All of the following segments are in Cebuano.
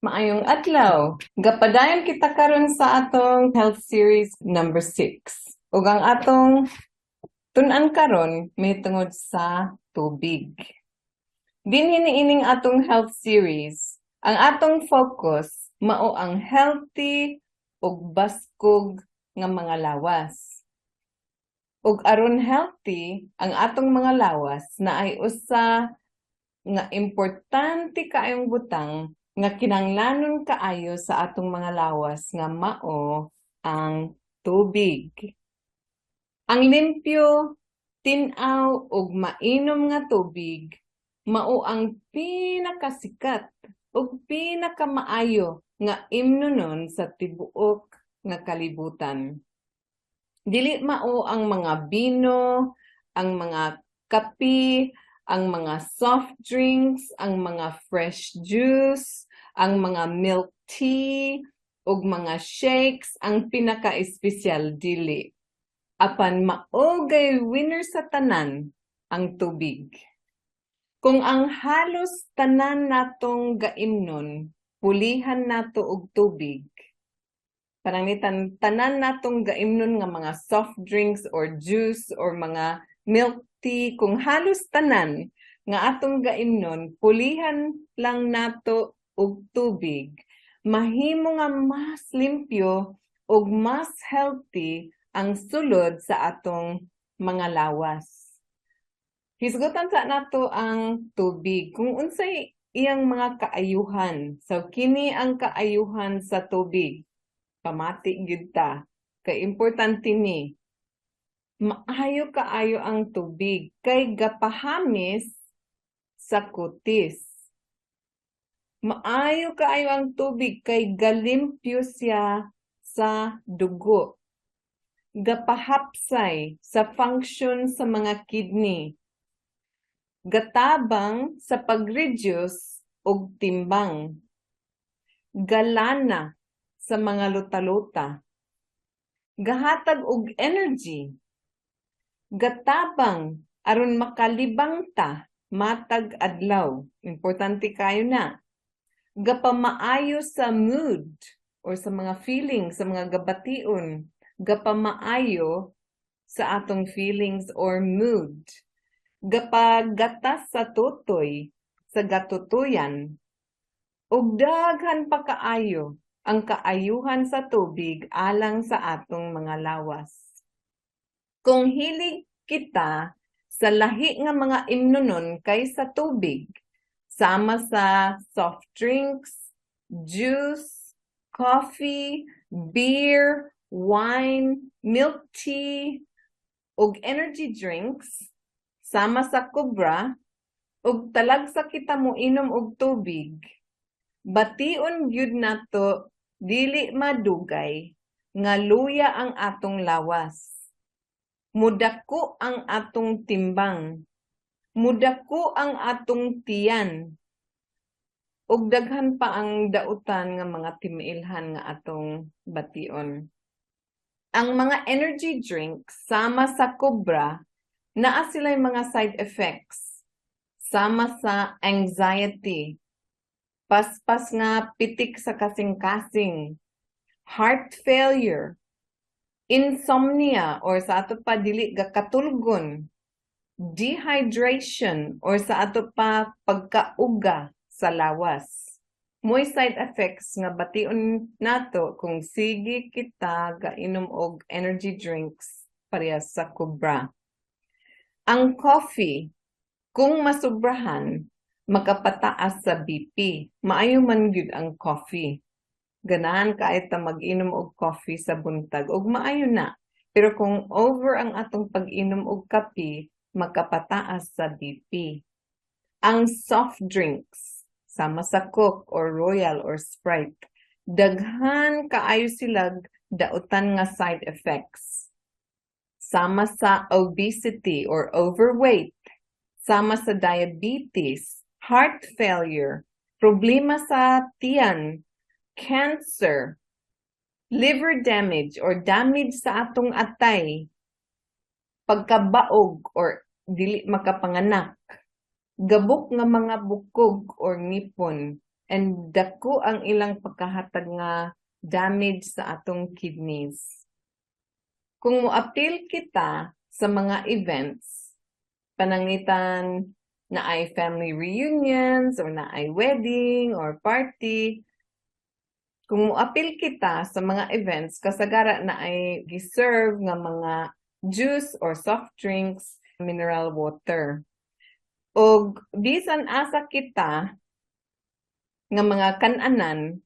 Maayong adlaw. Gapadayon kita karon sa atong health series number 6. Ug ang atong tun-an karon may tungod sa tubig. Dinhi niining atong health series, ang atong focus mao ang healthy ug baskog nga mga lawas. Ug aron healthy ang atong mga lawas, naay usa nga importante kaayong butang nga kinanglanon kaayo sa atong mga lawas nga mao ang tubig. Ang limpyo, tin-aw ug mainom nga tubig mao ang pinakasikat ug pinakamaayo nga imnonon sa tibuok nga kalibutan. Dili mao ang mga bino, ang mga kape, ang mga soft drinks, ang mga fresh juice, ang mga milk tea, ug mga shakes ang pinaka-espesyal, dili. Apan mao gay winner sa tanan ang tubig. Kung ang halos tanan natong gaimnon, pulihan nato og tubig. Pananglitan tanan natong gaimnon nga mga soft drinks or juice or mga milk tea, kung halos tanan nga atong gaimnon, pulihan lang nato og tubig, mahimo nga mas limpyo ug mas healthy ang sulod sa atong mga lawas. Hisgutan sa nato ang tubig kung unsay iyang mga kaayuhan. So kini ang kaayuhan sa tubig. Pamati gyud ta kay importante ni. Maayo kaayo ang tubig kay gapahamis sa kutis. Maayo kaayo ang tubig kay galimpyo siya sa dugo. Gapahapsay sa function sa mga kidney. Gatabang sa pag-reduce og timbang. Galana sa mga luta-luta. Gahatag og energy. Gatabang aron makalibang ta matag adlaw. Importante kayo na. Gapamaayo sa mood or sa mga feelings, sa mga gabation. Gapamaayo sa atong feelings or mood. Gapagatas sa tutoy, sa gatutuyan. Ug daghan pa kaayo ang kaayuhan sa tubig alang sa atong mga lawas. Kung hilig kita sa lahi nga mga imnonon kaysa tubig, sama sa soft drinks, juice, coffee, beer, wine, milk tea, ug energy drinks, sama sa Cobra, ug talagsa kita mo inom og tubig, bation gyud nato dili madugay nga luya ang atong lawas. Mudako ang atong timbang. Mudako ang atong tiyan. Ug daghan pa ang dautan nga mga timiilhan nga atong bation. Ang mga energy drinks sama sa Cobra, naa sila'y mga side effects sama sa anxiety, paspas nga pitik sa kasing-kasing, heart failure, insomnia or sa ato pa dili gakatulgon, dehydration or sa ato pa pagkauga sa lawas. Mo'y side effects nga bation nato kung sige kita gainom og energy drinks parehas sa Cobra. Ang coffee, kung masubrahan, makapataas sa BP. Maayo man gyud ang coffee. Ganahan kaayo ta mag-inom og coffee sa buntag ug maayo na. Pero kung over ang atong pag-inom og kape, makapataas sa BP. Ang soft drinks, sama sa Coke or Royal or Sprite, daghan kaayo silag dautan nga side effects. Sama sa obesity or overweight, sama sa diabetes, heart failure, problema sa tiyan, cancer, liver damage or damage sa atong atay, pagkabaog or dili makapanganak, gabok nga mga bukog or ngipon. And dako ang ilang pagkahatag nga damage sa atong kidneys. Kung moapil kita sa mga events, pananglitan naay family reunions or naay wedding or party, kung moapil kita sa mga events, kasagara naay giserve nga mga juice or soft drinks, mineral water. Og bisan asa kita nga mga kananan,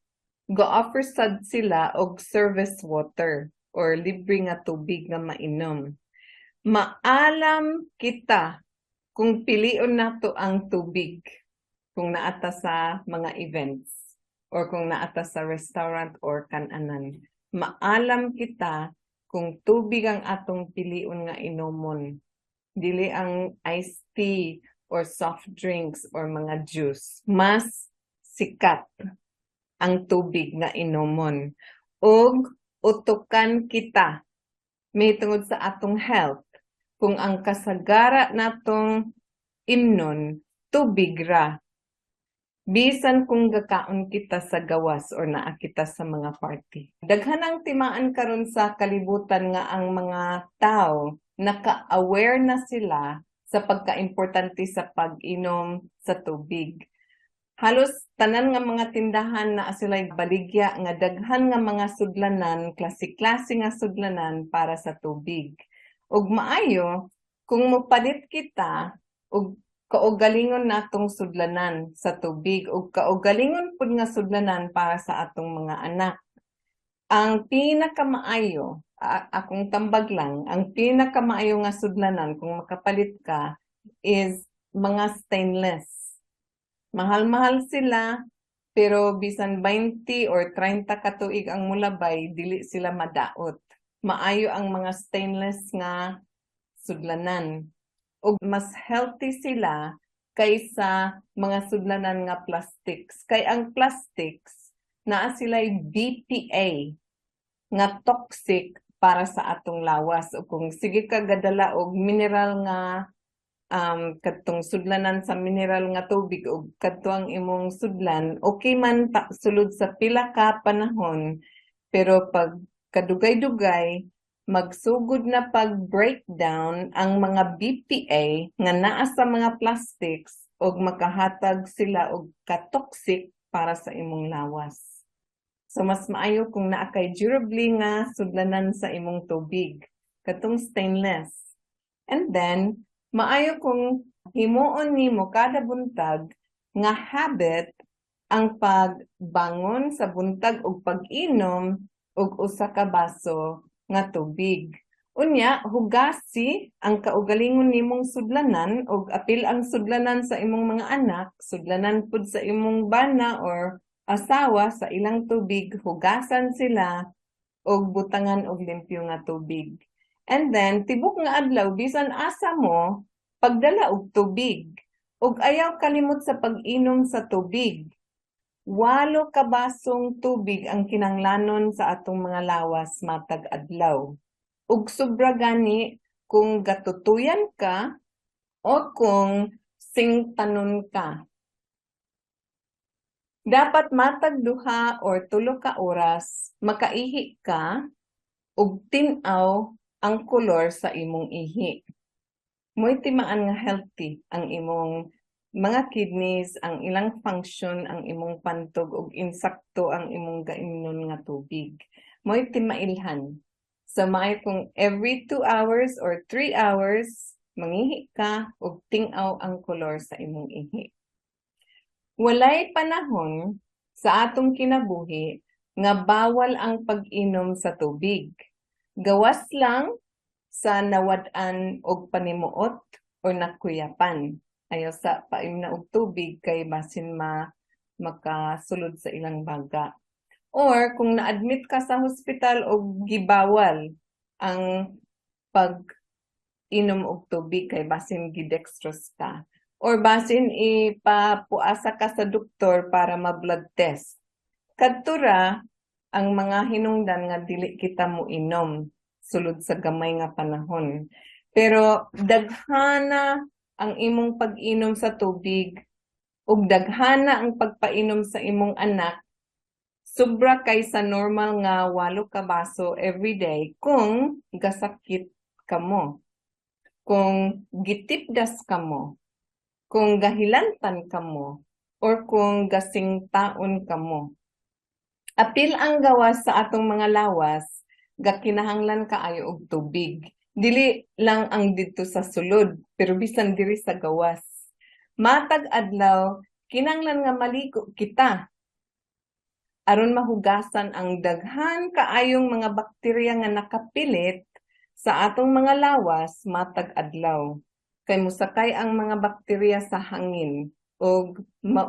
go-offer sad sila og service water or libre nga tubig nga mainom. Maalam kita kung pilion nato ang tubig kung naa ta sa mga events or kung naa ta sa restaurant or kananan. Maalam kita kung tubig ang atong pilion nga inomon. Dili ang iced tea or soft drinks or mga juice. Mas sikat ang tubig nga inomon. Ug utukan kita mahitungod sa atong health kung ang kasagara natong imnon tubig ra, bisan kung gakaon kita sa gawas or naa kita sa mga party. Daghan ang timaan karon sa kalibutan nga ang mga tao naka-aware na sila sa pagkaimportante sa pag-inom sa tubig. Halos tanan nga mga tindahan naa sila baligya nga daghan nga mga sudlanan, klase-klase nga sudlanan para sa tubig. Ug maayo kung mopalit kita og kaugalingon natong sudlanan sa tubig ug kaugalingon pud nga sudlanan para sa atong mga anak. Ang pinakamaayo, akong tambag lang, ang pinakamaayo nga sudlanan kung makapalit ka is mga stainless. Mahal-mahal sila, pero bisan 20 or 30 ka tuig ang mulabay, dili sila madaot. Maayo ang mga stainless nga sudlanan. Ug mas healthy sila kaysa mga sudlanan nga plastics. Kay ang plastics, naa sila'y BPA nga toxic para sa atong lawas. O kung sige ka gadala og mineral nga katong sudlanan sa mineral nga tubig ug kadto ang imong sudlan, okay man pa, sulod sa pila ka panahon, pero pag kadugay-dugay, magsugod na pag breakdown ang mga BPA nga naa sa mga plastics ug makahatag sila og katoxic para sa imong lawas. So mas maayo kung naa kay durably nga sudlanan sa imong tubig, katong stainless. And then maayo kung himuon nimo kada buntag nga habit ang pagbangon sa buntag ug pag-inom og usa ka baso nga tubig. Unya, hugasi ang kaugalingon nimong sudlanan ug apil ang sudlanan sa imong mga anak, sudlanan pud sa imong bana or asawa sa ilang tubig, hugasan sila og butangan og limpyo nga tubig. And then tibok nga adlaw, bisan asa mo, pagdala og tubig. Ug ayaw kalimot sa pag-inom sa tubig. 8 ka basong tubig ang kinanglanon sa atong mga lawas matag adlaw. Ug sobra gani kung gatutuyan ka o kung singtanon ka. Dapat matag 2 or 3 ka oras makaihi ka ug tin-aw ang kolor sa imong ihi. Mo'y timaan nga healthy ang imong mga kidneys, ang ilang function, ang imong pantog ug insakto ang imong gaimnon nga tubig. Mo'y timailhan. So maayo kung every 2 hours or 3 hours mangihi ka ug ting-aw ang kolor sa imong ihi. Walay panahon sa atong kinabuhi nga bawal ang pag-inom sa tubig. Gawas lang sa nawad-an og panimuot o nakuyapan. Ayaw sa paimna og tubig kay basin ma makasulod sa ilang baga. Or kung na-admit ka sa hospital og gibawal ang pag-inom og tubig kay basin gidextrose ka. Or basin ipapuasa ka sa doktor para ma-blood test. Kadto ra ang mga hinungdan nga dili kita mo inom sulod sa gamay nga panahon. Pero daghana ang imong pag-inom sa tubig. Ug daghana ang pagpainom sa imong anak, sobra kay sa normal nga 8 ka baso every day, kung gasakit kamo, kung gitipdas kamo, kung gahilantan kamo, or kung gasingtaon kamo. Apil ang gawas sa atong mga lawas, gakinahanglan kaayo og tubig. Dili lang ang didto sa sulod, pero bisan diri sa gawas. Matag adlaw, kinahanglan nga maligo kita aron mahugasan ang daghan kaayong mga bakterya nga nakapilit sa atong mga lawas matag adlaw. Kay mosakay ang mga bakterya sa hangin ug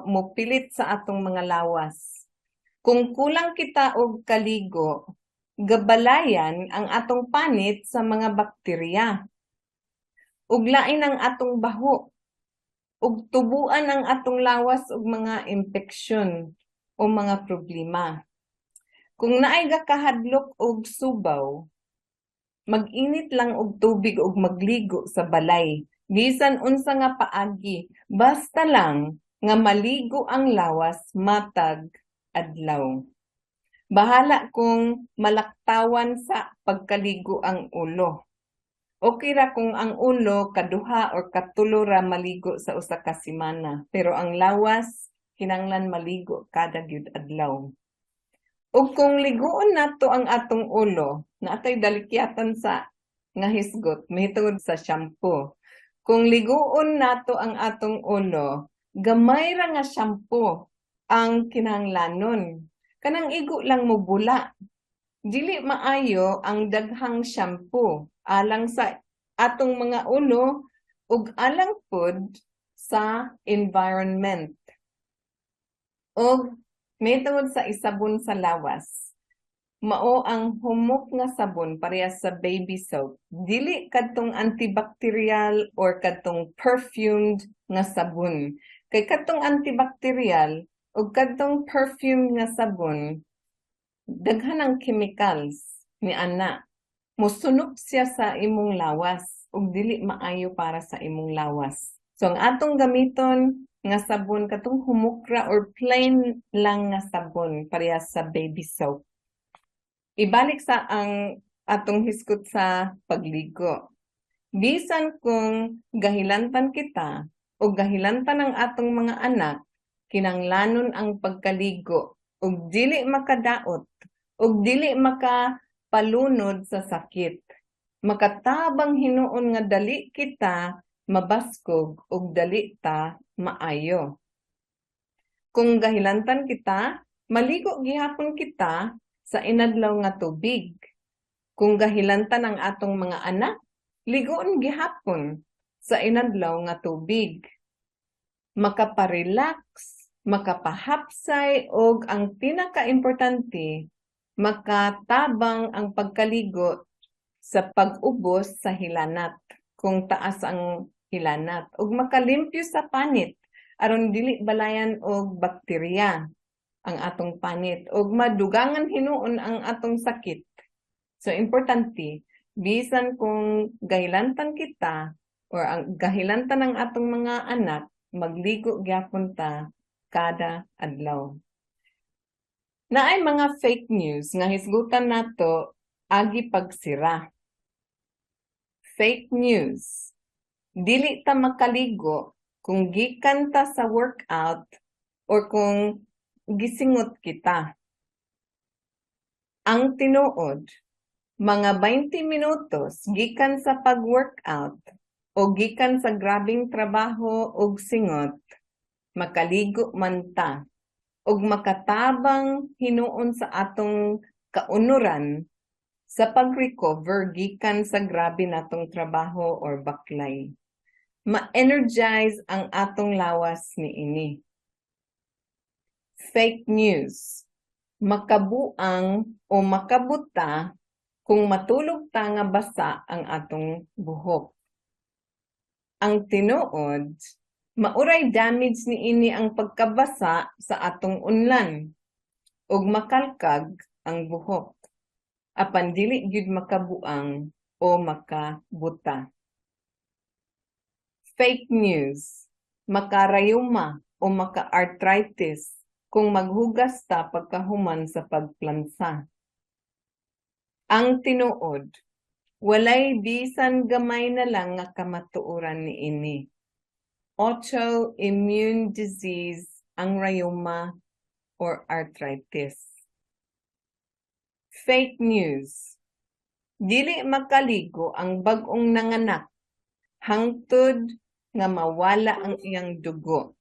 mopilit sa atong mga lawas. Kung kulang kita og kaligo, gabalayan ang atong panit sa mga bakterya. Ug lain ang atong baho. Ug tubuan ang atong lawas og mga impeksyon o mga problema. Kung naay gakahadlok og subaw, mag-init lang og tubig ug magligo sa balay. Bisan unsa nga paagi, basta lang nga maligo ang lawas matag adlaw. Bahala kung malaktawan sa pagkaligo ang ulo. Okay ra kung ang ulo kaduha or katulo ra maligo sa usa ka semana, pero ang lawas kinahanglan maligo kada gyud adlaw. Ug kung liguon nato ang atong ulo, naatay dalikyatan sa nga hisgot mahitungod sa shampoo. Kung liguon nato ang atong ulo, gamay ra nga shampoo ang kinahanglanon. Kanang igo lang mobula. Dili maayo ang daghang shampoo alang sa atong mga ulo ug alang pud sa environment. Og mahitungod sa isabon sa lawas, mao ang humok nga sabon parehas sa baby soap. Dili kadtong antibacterial or kadtong perfumed nga sabon. Kay kadtong antibacterial ug kadtong perfumed nga sabon, daghan ang chemicals ni ana. Mosunop siya sa imong lawas ug dili maayo para sa imong lawas. So ang atong gamiton nga sabon, katong humok ra or plain lang nga sabon parehas sa baby soap. Ibalik sa ang atong hisgot sa pagligo. Bisan kung gahilantan kita o gahilantan ang atong mga anak, kinanglanon ang pagkaligo ug dili makadaot ug dili makapalunod sa sakit. Makatabang hinuon nga dali kita mabaskog ug dali ta maayo. Kung gahilantan kita, maligo gihapon kita sa inadlaw nga tubig. Kung gahilantan ang atong mga anak, ligoon gihapon sa inadlaw nga tubig. Makaparelax, makapahapsay og ang pinakaimportante, makatabang ang pagkaligo sa pag-ubos sa hilanat kung taas ang hilanat ug makalimpyo sa panit aron dili balayan og bakterya ang atong panit ug madugangan hinuon ang atong sakit. So importante, bisan kung gahilantan kita or ang gahilantan ang atong mga anak, magligo gyapon ta kada adlaw. Naay mga fake news nga hisgutan nato agi pagsira. Fake news. Dili ta makaligo kung gikan ta sa workout or kung gisingot kita. Ang tinuod, mga 20 minutos gikan sa pag-workout o gikan sa grabeng trabaho og singot, makaligo man ta ug makatabang hinuon sa atong kaunuran sa pag-recover gikan sa grabe natong trabaho or baklay. Ma-energize ang atong lawas niini. Fake news. Makabuang o makabuta kung matulog ta nga basa ang atong buhok. Ang tinuod, mauray damage niini ang pagkabasa sa atong unlan ug makalkag ang buhok. Apan dili gyud makabuang o makabuta. Fake news. Makarayuma o maka-arthritis kung maghugas ta pagkahuman sa pagplansa. Ang tinuod, walay bisan gamay na lang nga kamatuoran niini. Autoimmune disease ang rheuma or arthritis. Fake news. Dili makaligo ang bag-ong nanganak hangtod nga mawala ang iyang dugo.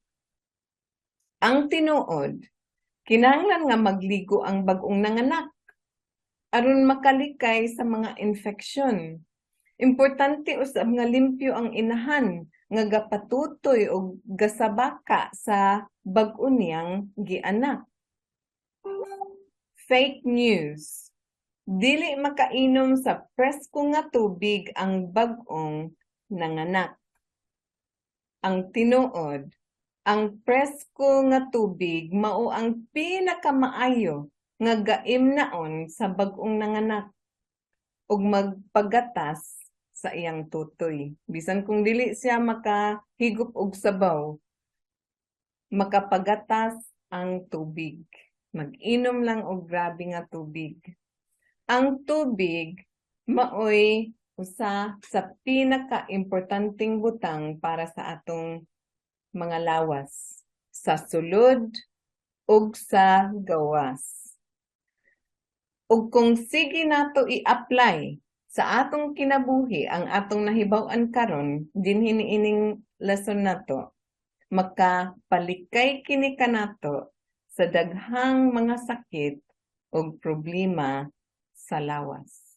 Ang tinuod, kinahanglan nga magligo ang bag-ong nanganak aron makalikay sa mga infeksyon. Importante usab nga limpyo ang inahan nga gapatutoy og gasabaka sa bag-o niyang gianak. Fake news. Dili makainom sa presko nga tubig ang bag-ong nanganak. Ang tinuod, ang presko nga tubig mao ang pinakamaayo nga gaimnaon sa bag-ong nanganak ug magpagatas sa iyang tutoy. Bisan kung dili siya makahigop og sabaw, makapagatas ang tubig. Mag-inom lang og grabe nga tubig. Ang tubig maoy usa sa pinakaimportanteng butang para sa atong mga lawas, sa sulod ug sa gawas. Ug kung sige nato i-apply sa atong kinabuhi ang atong nahibaw-an karon dinhi niining lesson nato, makapalikay kini kanato sa daghang mga sakit ug problema sa lawas.